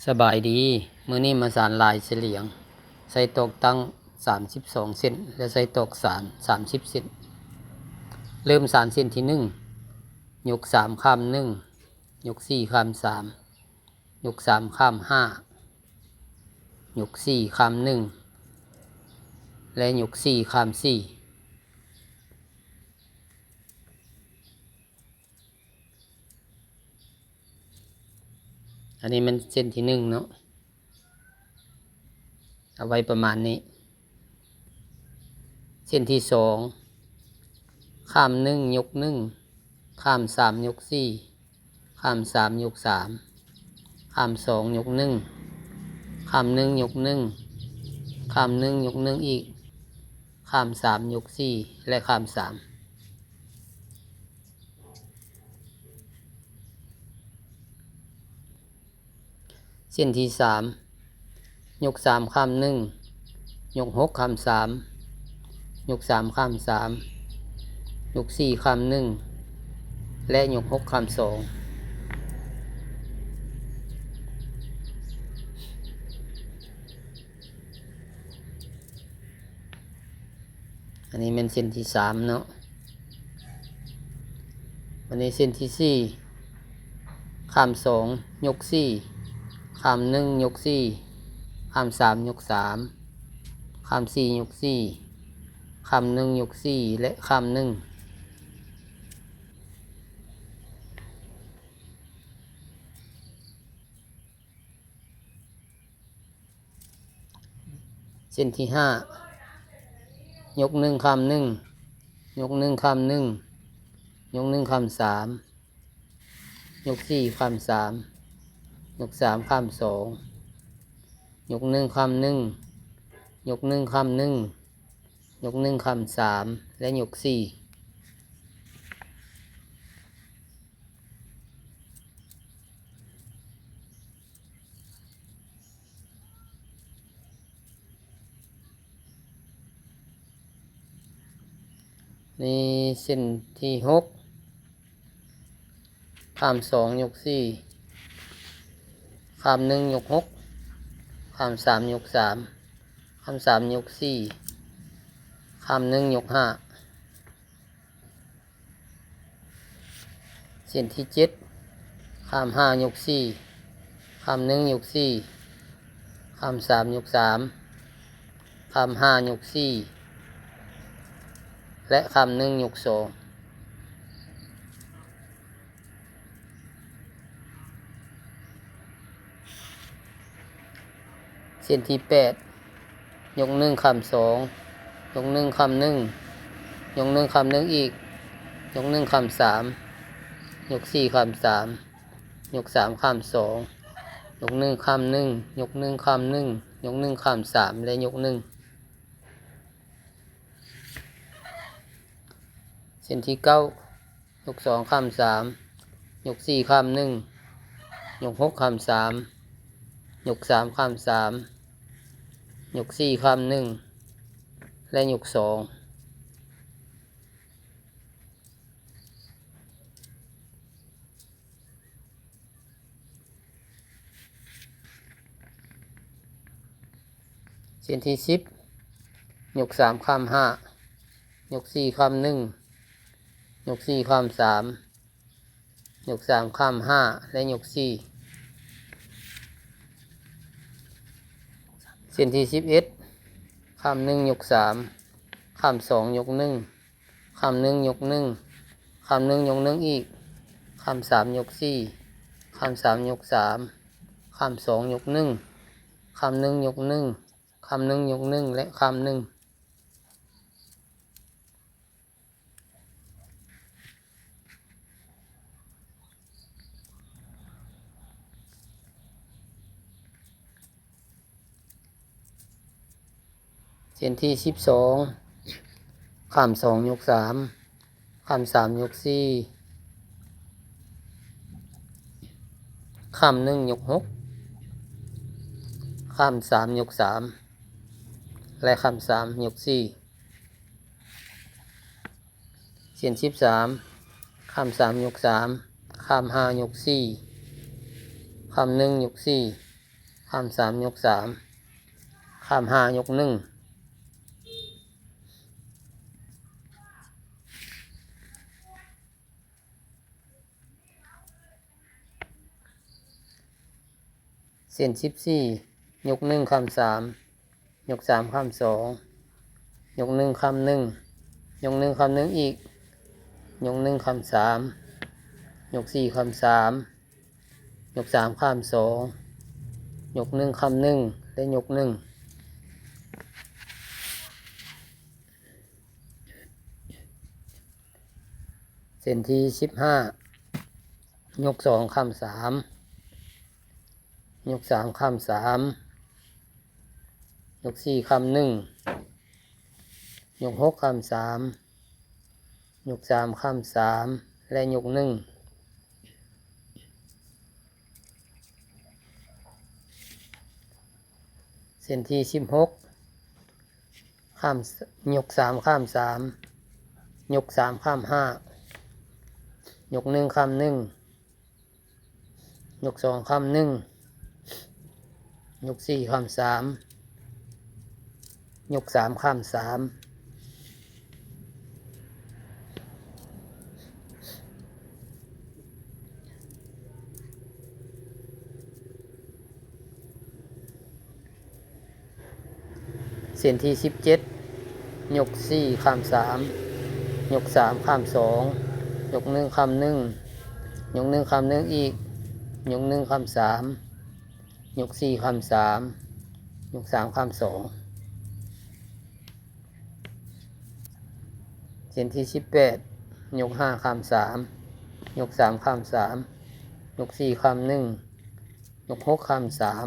ສະບາຍດີ, ມື້ນີ້ມາສານລາຍສະຫຼຽງ ໃສ່ຕອກຕັ້ງສາມສິບສອງເສັ້ນ ແລະ ໃສ່ຕອກສານສາມສິບເສັ້ນ. ເລີ່ມສານເສັ້ນທີໜຶ່ງ, ຍົກສາມຂ້າມໜຶ່ງ, ຍົກສີ່ຂ້າມສາມ, ຍົກສາມຂ້າມຫ້າ, ຍົກສີ່ຂ້າມໜຶ່ງ ແລະ ຍົກສີ່ຂ້າມສີ່. ອັນນີ້ແມ່ນເສັ້ນທີໜຶ່ງເນາະ, ເອົາໄວ້ປະມານນີ້. ເສັ້ນທີສອງ, ຂ້າມໜຶ່ງຍົກໜຶ່ງ, ຂ້າມສາມຍົກສີ່, ຂ້າມສາມຍົກສາມ, ຂ້າມສອງຍົກໜຶ່ງ, ຂ້າມໜຶ່ງຍົກໜຶ່ງ, ຂ້າມໜຶ່ງຍົກໜຶ່ງອີກ, ຂ້າມສາມຍົກສີ່ ແລະ ຂ້າມສາມ. ເສັ້ນທີສາມ, ຍົກສາມຂ້າມໜຶ່ງ, ຍົກຫົກຂ້າມສາມ, ຍົກສາມຂ້າມສາມ, ຍົກສີ່ຂ້າມໜຶ່ງ ແລະ ຍົກຫົກຂ້າມສອງ. ອັນນີ້ແມ່ນເສັ້ນທີສາມເນາະ. ບັດນີ້ເສັ້ນທີສີ່, ຂ້າມສອງຍົກສີ່, ຂ້າມໜຶ່ງຍົກສີ່, ຂ້າມສາມຍົກສາມ, ຂ້າມສີ່ຍົກສີ່, ຂ້າມໜຶ່ງຍົກສີ່ ແລະ ຂ້າມໜຶ່ງ. ເສັ້ນທີຫ້າ, ຍົກໜຶ່ງຂ້າມໜຶ່ງ, ຍົກໜຶ່ງຂ້າມໜຶ່ງ, ຍົກໜຶ່ງຂ້າມສາມ, ຍົກສີ່ຂ້າມສາມ, ຍົກສາມຂ້າມສອງ, ຍົກໜຶ່ງຂ້າມໜຶ່ງ, ຍົກໜຶ່ງຂ້າມໜຶ່ງ, ຍົກໜຶ່ງຂ້າມສາມ ແລະ ຍົກສີ່. ນີ້ເສັ້ນທີຫົກ, ຂ້າມສອງຍົກສີ່, ຂ້າມໜຶ່ງຍົກຫົກ, ຂ້າມສາມຍົກສາມ, ຂ້າມສາມຍົກສີ່, ຂ້າມໜຶ່ງຍົກຫ້າ. ເສັ້ນທີເຈັດ, ຂ້າມຫ້າຍົກສີ່, ຂ້າມໜຶ່ງຍົກສີ່, ຂ້າມສາມຍົກສາມ, ຂ້າມຫ້າຍົກສີ່ ແລະ ຂ້າມໜຶ່ງຍົກສອງ. ເສັ້ນທີແປດ, ຍົກໜຶ່ງຂ້າມສອງ, ຍົກໜຶ່ງຂ້າມໜຶ່ງ, ຍົກໜຶ່ງຂ້າມໜຶ່ງອີກ, ຍົກໜຶ່ງຂ້າມສາມ, ຍົກສີ່ຂ້າມສາມ, ຍົກສາມຂ້າມສອງ, ຍົກໜຶ່ງຂ້າມໜຶ່ງ, ຍົກໜຶ່ງຂ້າມໜຶ່ງ, ຍົກໜຶ່ງຂ້າມສາມ ແລະ ຍົກໜຶ່ງ. ເສັ້ນທີເກົ້າ, ຍົກສອງຂ້າມສາມ, ຍົກສີ່ຂ້າມໜຶ່ງ, ຍົກຫົກຂ້າມສາມ, ຍົກສາມຂ້າມສາມ, ຍົກສີ່ຂ້າມໜຶ່ງ ແລະ ຍົກສອງ. ເສັ້ນທີສິບ, ຍົກສາມຂ້າມຫ້າ, ຍົກສີ່ຂ້າມໜຶ່ງ, ຍົກສີ່ຂ້າມສາມ, ຍົກສາມຂ້າມຫ້າ ແລະ ຍົກສີ່. ເສັ້ນທີສິບເອັດ, ຂ້າມໜຶ່ງຍົກສາມ, ຂ້າມສອງຍົກໜຶ່ງ, ຂ້າມໜຶ່ງຍົກໜຶ່ງ, ຂ້າມໜຶ່ງຍົກໜຶ່ງອີກ, ຂ້າມສາມຍົກສີ່, ຂ້າມສາມຍົກສາມ, ຂ້າມສອງຍົກໜຶ່ງ, ຂ້າມໜຶ່ງຍົກໜຶ່ງ, ຂ້າມໜຶ່ງຍົກໜຶ່ງ ແລະ ຂ້າມໜຶ່ງ. ເສັ້ນທີສິບສອງ, ຂ້າມສອງຍົກສາມ, ຂ້າມສາມຍົກສີ່, ຂ້າມໜຶ່ງຍົກຫົກ, ຂ້າມສາມຍົກສາມ ແລະ ຂ້າມສາມຍົກສີ່. ເສັ້ນສິບສາມ, ຂ້າມສາມຍົກສາມ, ຂ້າມຫ້າຍົກສີ່, ຂ້າມໜຶ່ງຍົກສີ່, ຂ້າມສາມ ຍົກສາມ ຂ້າມຫ້າ ຍົກໜຶ່ງ. ເສັ້ນສິບສີ່ ຍົກໜຶ່ງ ຂ້າມສາມ ຍົກສາມ ຂ້າມສອງ ຍົກໜຶ່ງ ຂ້າມໜຶ່ງ ຍົກໜຶ່ງ ຂ້າມໜຶ່ງອີກ ຍົກໜຶ່ງ ຂ້າມສາມ ຍົກສີ່ ຂ້າມສາມ ຍົກສາມ ຂ້າມສອງ ຍົກໜຶ່ງ ຂ້າມໜຶ່ງ ແລະ ຍົກໜຶ່ງ. ເສັ້ນທີສິບຫ້າ ຍົກສອງ ຂ້າມສາມ ຍົກສາມ ຂ້າມສາມ ຍົກສີ່ ຂ້າມໜຶ່ງ ຍົກຫົກ ຂ້າມສາມ ຍົກສາມ ຂ້າມສາມ ແລະ ຍົກໜຶ່ງ. ເສັ້ນທີສິບຫົກ ຂ້າມ ຍົກສາມ ຂ້າມສາມ ຍົກສາມ ຂ້າມຫ້າ ຍົກໜຶ່ງ ຂ້າມໜຶ່ງ ຍົກສອງ ຂ້າມໜຶ່ງ ຍົກສີ່ ຂ້າມສາມ ຍົກສາມ ຂ້າມສາມ. ເສັ້ນທີສິບເຈັດ ຍົກສີ່ ຂ້າມສາມ ຍົກສາມ ຂ້າມສອງ ຍົກໜຶ່ງ ຂ້າມໜຶ່ງ ຍົກໜຶ່ງ ຂ້າມໜຶ່ງອີກ ຍົກໜຶ່ງ ຂ້າມສາມ ຍົກສີ່ ຂ້າມສາມ ຍົກສາມ ຂ້າມສອງ. ເສັ້ນທີສິບແປດ ຍົກຫ້າ ຂ້າມສາມ ຍົກສາມ ຂ້າມສາມ ຍົກສີ່ ຂ້າມໜຶ່ງ ຍົກຫົກ ຂ້າມສາມ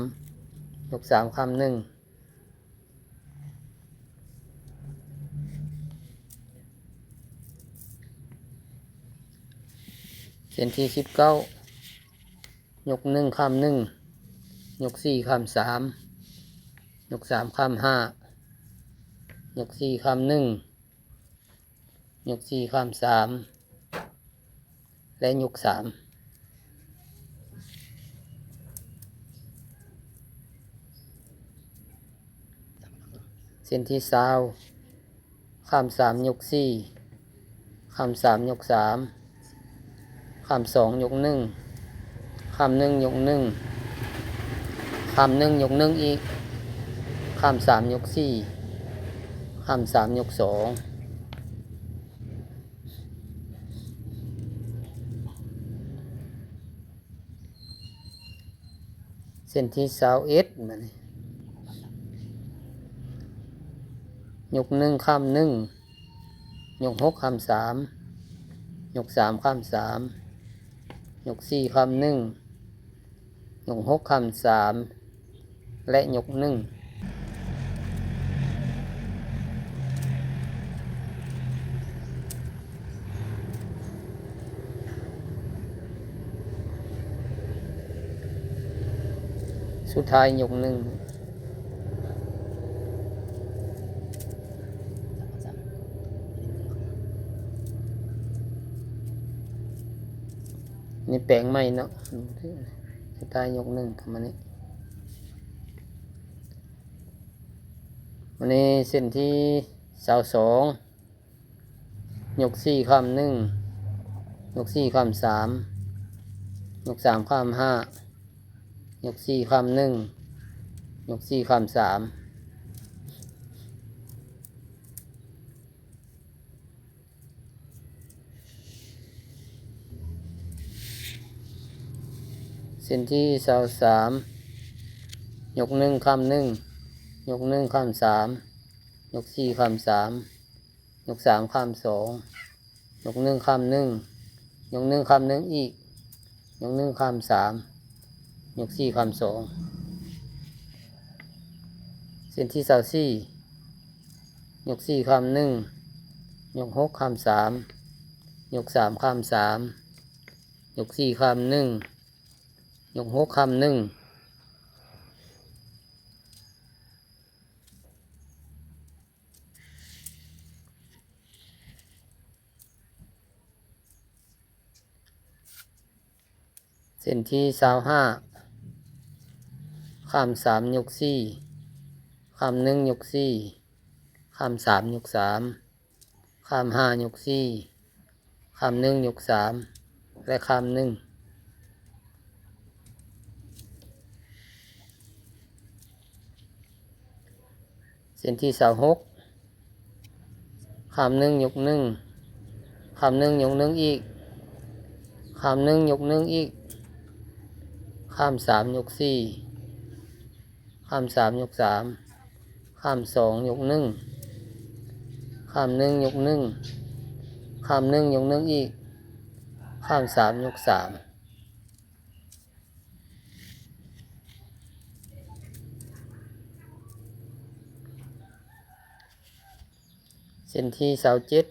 ຍົກສາມ ຂ້າມໜຶ່ງ. ເສັ້ນທີສິບເກົ້າ ຍົກໜຶ່ງ ຂ້າມໜຶ່ງ ຍົກສີ່ ຂ້າມສາມ ຍົກສາມ ຂ້າມຫ້າ ຍົກສີ່ ຂ້າມໜຶ່ງ ຍົກສີ່ ຂ້າມສາມ ແລະ ຍົກສາມ. ເສັ້ນທີຊາວ ຂ້າມສາມ ຍົກສີ່ ຂ້າມສາມ ຍົກສາມ ຂ້າມສອງ ຍົກໜຶ່ງ ຂ້າມໜຶ່ງ ຍົກໜຶ່ງ ຂ້າມໜຶ່ງ ຍົກໜຶ່ງອີກ ຂ້າມສາມ ຍົກສີ່ ຂ້າມສາມ ຍົກສອງ. ເສັ້ນທີຊາວເອັດ ບາດນີ້ ຍົກໜຶ່ງ ຂ້າມໜຶ່ງ ຍົກຫົກ ຂ້າມສາມ ຍົກສາມ ຂ້າມສາມ ຍົກສີ່ ຂ້າມໜຶ່ງ ຍົກຫົກ ຂ້າມສາມ ແລະ ຍົກໜຶ່ງ. ສຸດທ້າຍຍົກໜຶ່ງ. ນີ້ແປງໃໝ່ເນາະ ສຸດທ້າຍຍົກໜຶ່ງປະມານນີ້. ບາດນີ້ເສັ້ນທີຊາວສອງ ຍົກສີ່ ຂ້າມໜຶ່ງ ຍົກສີ່ ຂ້າມສາມ ຍົກສາມ ຂ້າມຫ້າ ຍົກສີ່ ຂ້າມໜຶ່ງ ຍົກສີ່ ຂ້າມສາມ. ເສັ້ນທີຊາວສາມ ຍົກໜຶ່ງ ຂ້າມໜຶ່ງ ຍົກໜຶ່ງ ຂ້າມສາມ ຍົກສີ່ ຂ້າມສາມ ຍົກສາມ ຂ້າມສອງ ຍົກໜຶ່ງ ຂ້າມໜຶ່ງ ຍົກໜຶ່ງ ຂ້າມໜຶ່ງອີກ ຍົກໜຶ່ງ ຂ້າມສາມ ຍົກສີ່ ຂ້າມສອງ. ເສັ້ນທີຊາວສີ່ ຍົກສີ່ ຂ້າມໜຶ່ງ ຍົກຫົກ ຂ້າມສາມ ຍົກສາມ ຂ້າມສາມ ຍົກສີ່ ຂ້າມໜຶ່ງ ຍົກຫົກ ຂ້າມໜຶ່ງ. ເສັ້ນທີຊາວຫ້າ ຍົກໜຶ່ງ ຂ້າມໜຶ່ງ ຂ້າມສາມຍົກສີ່ ຂ້າມໜຶ່ງຍົກສີ່ ຂ້າມສາມຍົກສາມ ຂ້າມຫ້າຍົກສີ່ ຂ້າມໜຶ່ງຍົກສາມ ແລະ ຂ້າມໜຶ່ງ. ເສັ້ນທີຊາວຫົກ ຂ້າມໜຶ່ງຍົກໜຶ່ງ ຂ້າມໜຶ່ງຍົກໜຶ່ງອີກ ຂ້າມໜຶ່ງຍົກໜຶ່ງອີກ ຂ້າມສາມຍົກສີ່ ຂ້າມສາມຍົກສາມ ຂ້າມສອງຍົກໜຶ່ງ ຂ້າມໜຶ່ງຍົກໜຶ່ງ ຂ້າມໜຶ່ງຍົກໜຶ່ງອີກ ຂ້າມສາມຍົກສາມ. ເສັ້ນທີຊາວເຈັດ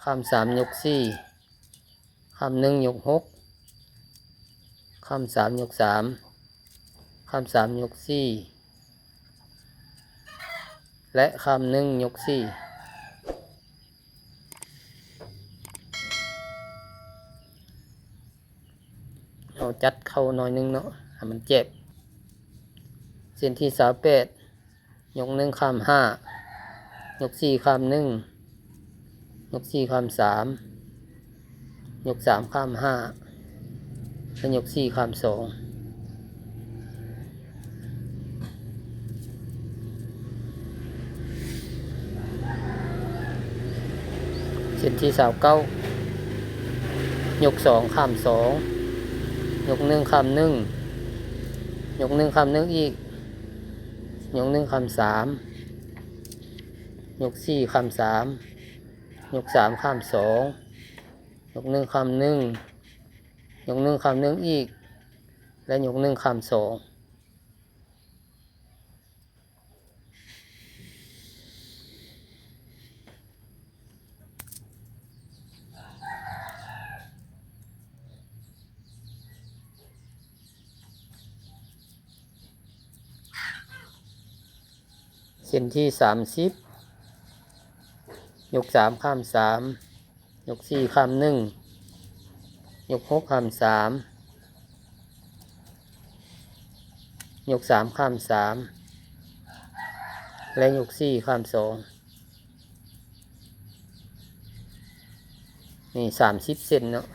ຂ້າມສາມຍົກສີ່ ຂ້າມໜຶ່ງຍົກຫົກ ຂ້າມສາມຍົກສາມ ຂ້າມສາມຍົກສີ່ ແລະ ຂ້າມໜຶ່ງຍົກສີ່. ເຮົາຈັດເຂົ້າໜ້ອຍໜຶ່ງເນາະ ໃຫ້ມັນແຈບ. ເສັ້ນທີຊາວແປດ ຍົກໜຶ່ງຂ້າມຫ້າ ຍົກສີ່ຂ້າມໜຶ່ງ ຍົກສີ່ຂ້າມສາມ ຍົກສາມຂ້າມຫ້າ ແລະ ຍົກສີ່ຂ້າມສອງ. ເສັ້ນທີຊາວເກົ້າ ຍົກສອງຂ້າມສອງ ຍົກໜຶ່ງຂ້າມໜຶ່ງ ຍົກໜຶ່ງຂ້າມໜຶ່ງອີກ ຍົກໜຶ່ງຂ້າມສາມ ຍົກສີ່ຂ້າມສາມ ຍົກສາມຂ້າມສອງ ຍົກໜຶ່ງຂ້າມໜຶ່ງ ຍົກໜຶ່ງຂ້າມໜຶ່ງອີກ ແລະ ຍົກໜຶ່ງຂ້າມສອງ. ເສັ້ນທີສາມສິບ ຍົກສາມຂ້າມສາມ ຍົກສີ່ຂ້າມໜຶ່ງ ຍົກຫົກຂ້າມສາມ ຍົກສາມຂ້າມສາມ ແລະ ຍົກສີ່ຂ້າມສອງ. ນີ້ສາມສິບເສັ້ນເນາະ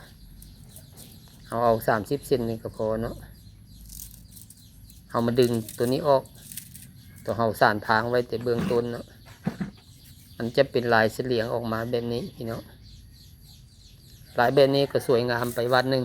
ເຮົາເອົາສາມສິບເສັ້ນນີ້ກໍພໍເນາະ. ເຮົາມາດຶງຕົວນີ້ອອກ ຕົວເຮົາສານທາງໄວ້ແຕ່ເບື້ອງຕົ້ນເນາະ ມັນຈະເປັນລາຍສະຫຼຽງອອກມາແບບນີ້ພີ່ນ້ອງ. ລາຍແບບນີ້ກໍສວຍງາມໄປວັດໜຶ່ງ.